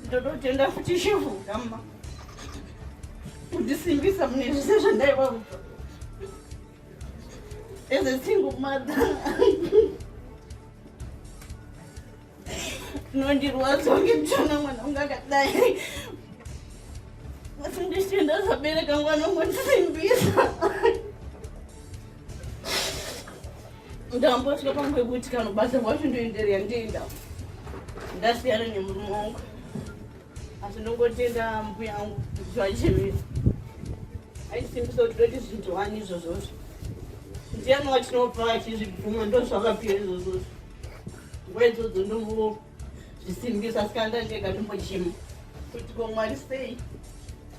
Ndodotenda futi shefu gama kundisimbisa mune zvese zvandaivaudza as a single mother. Zvinondirwadza kunge ndichiona mwana wangu akadai, asi ndichitenda zvabereka mwana wangu ndisimbisa. Ndambosvika pangu yekuti kana basa kwacho ndoendereya ndienda ndasiyana nemurume wangu, asi ndongotenda mbuya angu kuti vachemera aisimbisa kuti ndoti zvinhu wani izvozvozvo ndiani watinopa achizvibvuma ndozvakapiwa izvozvozvo. Nguva idzodzo ndombozvisimbisa, asi kana ndandega ndombochema kuti ko Mwari sei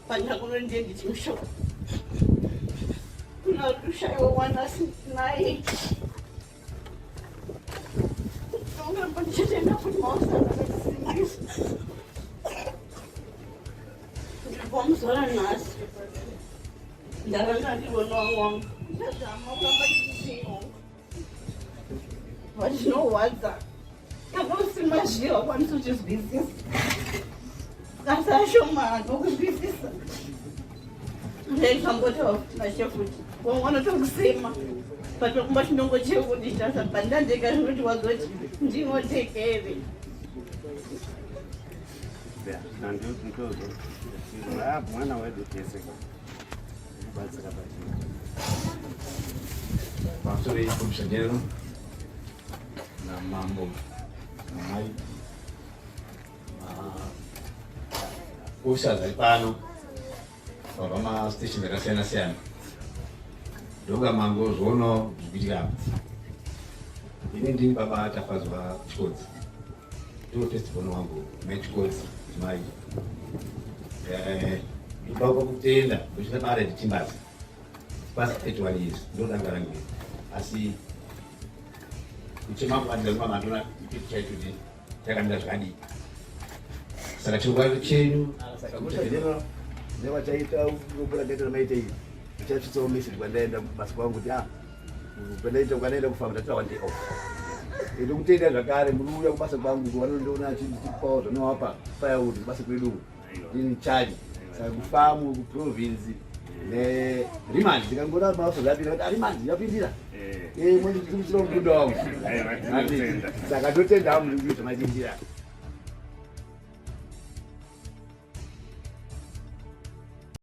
pandakuno ndiye ndichimushoko kuna kushaiwa mwana asi naye ndongoramba ndichitenda kuti maosana akatisimbisa. Ndiri pamuzora nhasi ndarangarirwa newangu wangu ndazama kuramba ndichitinga but zvinorwadza kana usina zviyo hakwanisi kuchizwisisa, asi ashoma nokuzwisisa. Ndaizvambotaura kuti nashefuti vamwe vanotokusema patokumba chinongocheu kuti chitasa pandandega zvinotiwadza kuti ndinotekere. Mwana wedu tese kubatsira pachii. Pamusoro yekomishonero namambo namai maofficers ari pano vabva mastation akasiyana siyana, ndoga mango zvoonawo zvikuitika apa. Ini ndini baba Tafadzwa Chikodzi, ndiwo first born wangu, mai Chikodzi mai. Ndopa kutenda ndochita paRed Timbers past 31 years, ndodanga rangu, asi kuchema kubatidza kumamandona ipipi chaicho kuti chakamira zvakadii. Saka chirongwa chenyu Saka kuchajera nevachaita kurakaita maita iyi ndichasvitsawo message kwandaenda kubasa kwangu kuti ah, kwandaita kwandaenda kufamba ndatora one day off. Ndokutenda zvakare muri uya kubasa kwangu vanondiona achitipawo zvanovapa firewood kubasa kwedu in charge, saka kufamu kuprovince neremand ndikangona maso zvapinda kuti arimand yapindira monditimutsira mukunda wangu, saka ndotenda muri kuita machindira.